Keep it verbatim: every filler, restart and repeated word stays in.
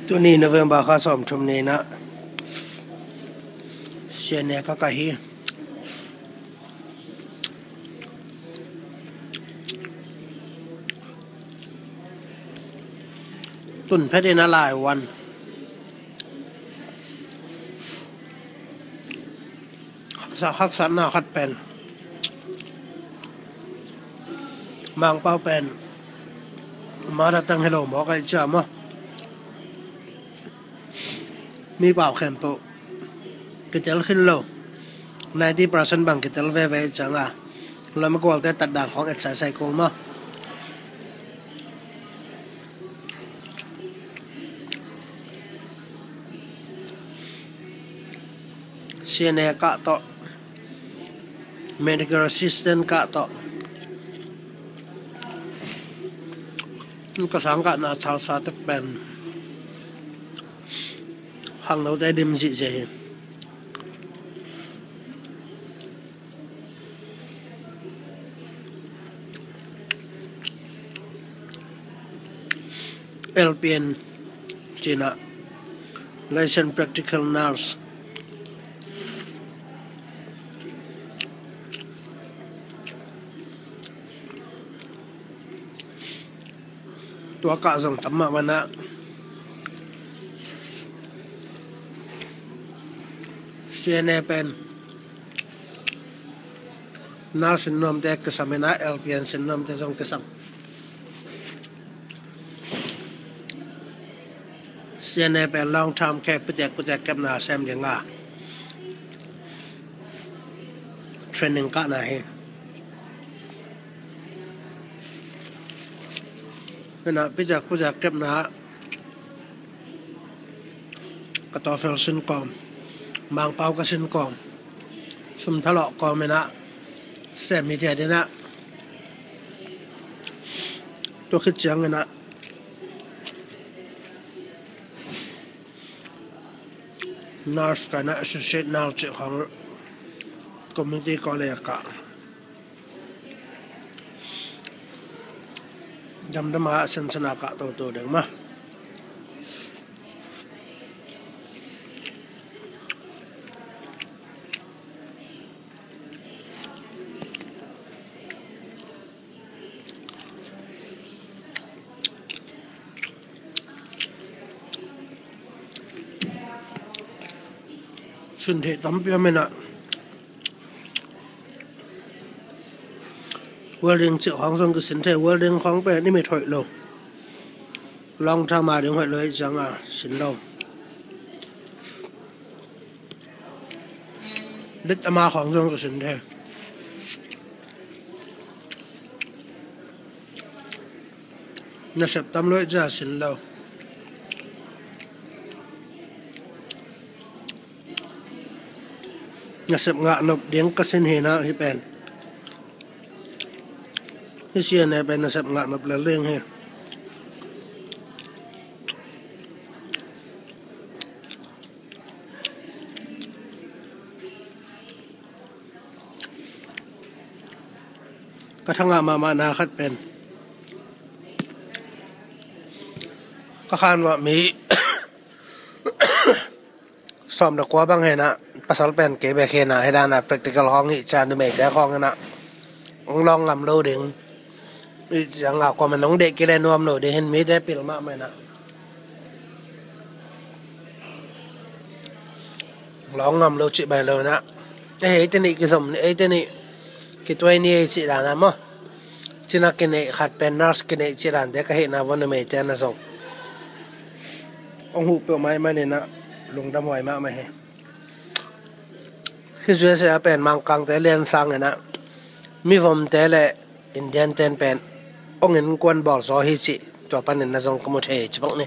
Tuni November kha sawmthum ni-in ah C N A ka kah hi. Tun phet in a lai wan. Haksa, haksatna khat pen Mangpau pen mother tongue hi lo mawk ahih ciang maw, mi pau khempeuh kitel khin lo, ninety percent bang kitel veve ahih ciang a, lam a gualte tatdan khawng et saisai kul maw. C N A kah tawh, medical assistant kah tawh, ka sang kahna chalsa tek pen khangnote dim zihziah hi. L P N cih in ah, Licensed Practical Nurse. Tua kah zong tam mahmah in ah, C N A pen nurse sin nuamte kisam in ah, L P N sin nuamte zong kisam. C N A pen long term care, pitek pitek kepna sem ding a training kahna hi. Hi in ah, pitek pitek kepna ka TOEFL sin kawm, Mangpau ka sin kawm, sum thalawh kawm in ah sem hi, tua ding in ah, tua khit ciangin ah nurse ka in ah, associate nurse cih khawng community college kah, damdam a sinsen a kah toto ding maw. Sin theih tampi om in ah, welding cih khawng zong kisin thei, welding khawng pen i mit hoih lo, long term a ding hoih lo ahih ciang a sin lo. Lit ama khawng zong kisin thei. Nasep tam lo ahih ciang sin lo. Nasep ngah nop ding ka sin hi in ah, hih pen, hih C N A pen nasep ngah nop lel ding hi. Ka thangah mahmahna khat pen, ka khan uah mi sawm le kua bang hi in ah, pasal pen kei bek hi in ah, hi dan a practical khawng hi ciang, numeite khawng hi in ah, hong lawng ngam lo ding. Hi ciang a, kuamah in hong deih kei leh nuam lo ding hi in, mite pil mahmah hi in ah. Lawng ngam lo cih bang hi lo in ah, ei, eite nih kizom ni, eite nih kituai ni ei cih dan a maw. Cina kineih khat pen nurse kineih cih dante ka hihna vua numeite na zong hong huh peuhmah ahih manin ah lungdam huai mahmah hi. Hih U S A pen Mangkangte lian sangin ah mivomte le Indian ten pen hong innkuan bawl zaw hi cih tua panin na zong ka mu thei cih bang ni.